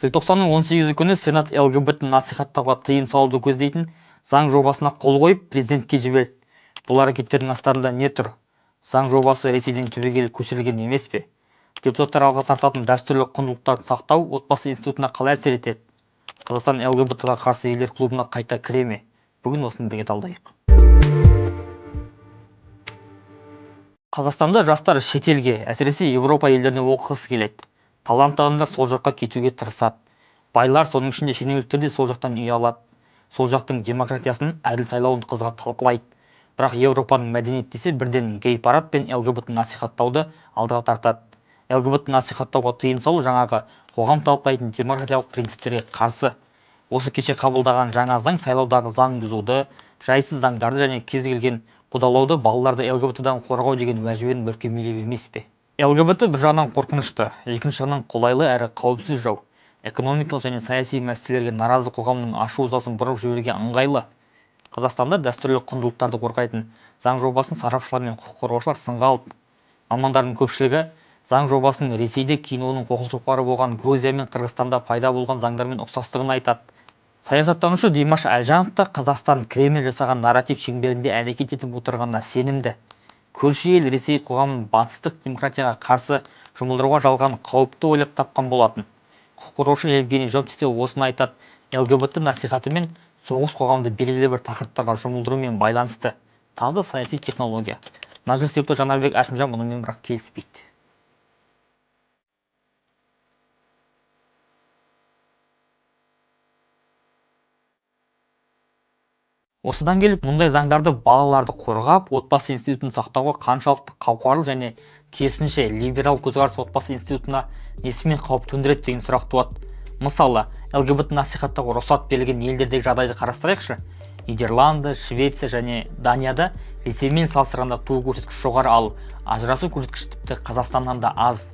Желтоқсанның 18 күні Сенат ЛГБТ насихаттауға тыйым салуды көздейтін заң жобасына қол қойып, президентке жіберді. Бұл әрекеттердің астарында не тұр? Заң жобасы Ресейден түбегейлі көшірілген емес пе? Депутаттар алға тартатын дәстүрлі құндылықтарды сақтау отбасы институтына қалай әсер етеді? Қазақстан ЛГБТ-ға қарсы елдер клубына қайта кіре ме? Бүгін осыны бірге талдайық. Қазақстанда жастар шетелге, әсіресе Еуропа елдеріне оқығысы келеді. Талантты адамдар сол жаққа кетуге тырысады. Байлар, соның ішінде шенеуніктер де сол жақтан үй алады. Сол жақтың демократиясын, әділ сайлауын қызыға талқылайды. Бірақ Еуропаның мәдениеті десе, бірден гей-парад пен ЛГБТ насихаттауды алдыға тартады. ЛГБТ насихаттауға тыйым салу жаңағы қоғам талқылайтын демократиялық принциптерге қарсы. Осы кеше қабылдаған жаңа заң сайлаудағы заң бұзуды, жайсыз заңдарды және кез келген қудалауды балаларды ЛГБТ-дан қорғау деген уәжбен бүркемелеу емес пе? ЛГБТ бір жағынан қорқынышты, екінші жағынан қолайлы әрі қауіпсіз жау. Экономикалық және саяси мәселелерге наразы қоғамның ашу-ызасын бұрып жіберуге ыңғайлы. Қазақстанда дәстүрлі құндылықтарды қорғайтын заң жобасын сарапшылар мен құқық қорғаушылар сынға алды. Мамандардың көпшілігі заң жобасының Ресейде, кейін оның қоқыл-шоқпары болған Грузия мен Қырғызстанда пайда болған заңдармен ұқсастығын айтады. Саясаттанушы Димаш Әлжанов та Қазақстан Кремль жасаған нарратив шеңберінде әрекет етіп отырғанына сенімді. Көрші ел Ресей қоғамын батыстық демократияға қарсы жұмылдыруға жалған қауіпті ойлап тапқан болатын. Құқық қорғаушы Евгений Жовтис те осыны айтады. ЛГБТ насихаты мен соғыс қоғамды белгілі бір тақырыптарға жұмылдырумен байланысты. Таза саяси технология. Мәжіліс депутаты Жанарбек Әшімжан мұнымен бірақ келіспейді. Осыдан келіп, мұндай заңдарды балаларды қорғап, отбасы институтын сақтауға қаншалықты қауқарлы және керісінше либерал көзқарас отбасы институтына несімен қауіп төндіреді деген сұрақ туады. Мысалы, ЛГБТ насихаттауға рұқсат берілген елдердегі жағдайды қарастырайықшы. Нидерланды, Швеция және Данияда Ресеймен салыстырғанда туу көрсеткіші жоғары, ал ажырасу көрсеткіші тіпті Қазақстаннан да аз.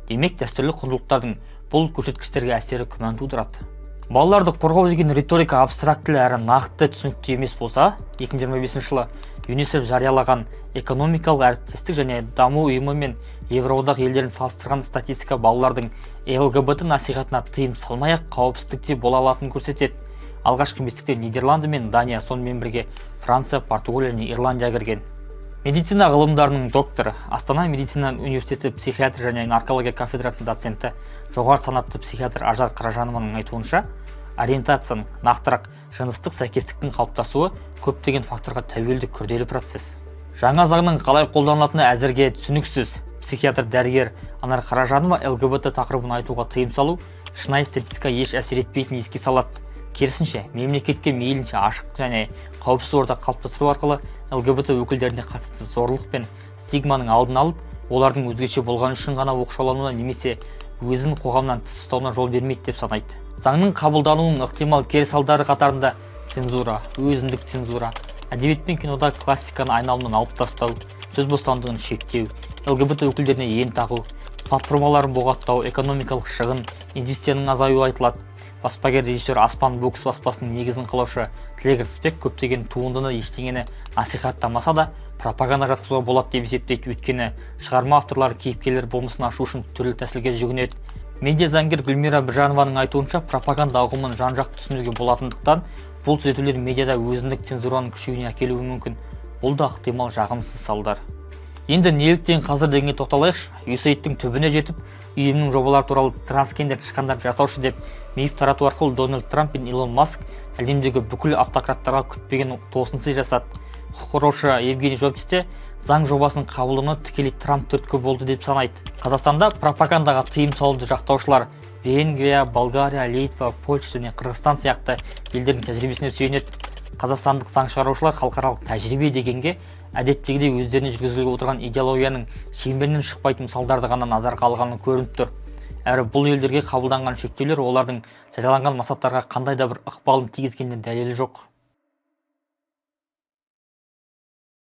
Демек, дәстүрлі құндылықтардың бұл көрсеткіштерге әсері күмән тудырады. Балаларды қорғау деген риторика абстрактілі әрі нақты түсінікті емес болса, 2025 жылы ЮНИСЕФ жариялаған экономикалық әріптестік және даму ұйымы мен Евроодақ елдерін салыстырған статистика балалардың ЛГБТ насихатына тыйым салмай-ақ қауіпсіздікте бола алатынын көрсетеді. Алғашқы бестікте Нидерланды мен Дания, сонымен бірге Франция, Португалия және Ирландия кірген. Медицина ғылымдарының докторы, Астана медицина университеті психиатрия және наркология кафедрасының доценті, жоғары санатты психиатр Ажар Қаражанованың айтуынша, ориентацияның, нақтырақ жыныстық сәйкестіктің қалыптасуы көптеген факторға тәуелді күрделі процесс. Жаңа заңның қалай қолданылатыны әзірге түсініксіз. Психиатр дәрігер Анар Қаражанова ЛГБТ тақырыбын айтуға тыйым салу шынайы статистикаға еш әсер етпейтінін еске салады. Керісінше, мемлекетке мейлінше ашық және қауіпсіз орта қалыптастыру арқылы ЛГБТ өкілдеріне қатысты зорлық пен стигманың алдын алып, олардың өзгеше болғаны үшін ғана оқшаулануына немесе өзін қоғамнан тыс ұстауына жол бермейді деп санайды. Заңның қабылдануының ықтимал кері салдары қатарында цензура, өзіндік цензура, әдебиет пен кинода классиканы айналымнан алып тастау, сөз бостандығын шектеу, ЛГБТ өкілдеріне ен тағу, платформаларын бұғаттау, экономикалық шығын, инвестицияның азаюы айтылады. Баспагер режиссер Аспан Букс баспасының негізін қалаушы Тілек Рысбек көптеген туындыны ештеңені насихаттамаса да пропаганда жатқызуға болады деп есептейді, өйткені шығарма авторлары кейіпкерлер болмысын ашу үшін түрлі тәсілге жүгінеді. Медиа заңгер Гүлмира Біржанованың айтуынша, пропаганда ұғымын жан-жақты түсінуге болатындықтан бұл түзетулер медиада өзіндік цензураның күшеюіне әкелуі мүмкін. Бұл да ықтимал жағымсыз салдар. Енді неліктен қазір дегенге тоқталайықшы. USAID-тің түбіне жетіп, ұйымның жобалары туралы трансгендер тышқандар жасаушы деп миф тарату арқылы Дональд Трамп пен Илон Маск әлемдегі бүкіл автократтарға күтпеген тосын сый жасады. Құқық қорғаушы Евгений Жовтис те заң жобасының қабылдануына тікелей Трамп түрткі болды деп санайды. Қазақстанда пропагандаға тыйым салуды жақтаушылар Венгрия, Болгария, Литва, Польша және Қырғызстан сияқты елдердің тәжірибесіне сүйенеді. Қазақстандық заң шығарушылар халықаралық тәжірибе дегенге әдеттегідей өздеріне жүргізіліп отырған идеологияның шеңберінен шықпайтын мысалдарды ғана назарға алғаны көрініп тұр. Әрі бұл елдерге қабылданған шектеулер олардың жарияланған мақсаттарға қандай да бір ықпалын тигізгеніне дәлелі жоқ.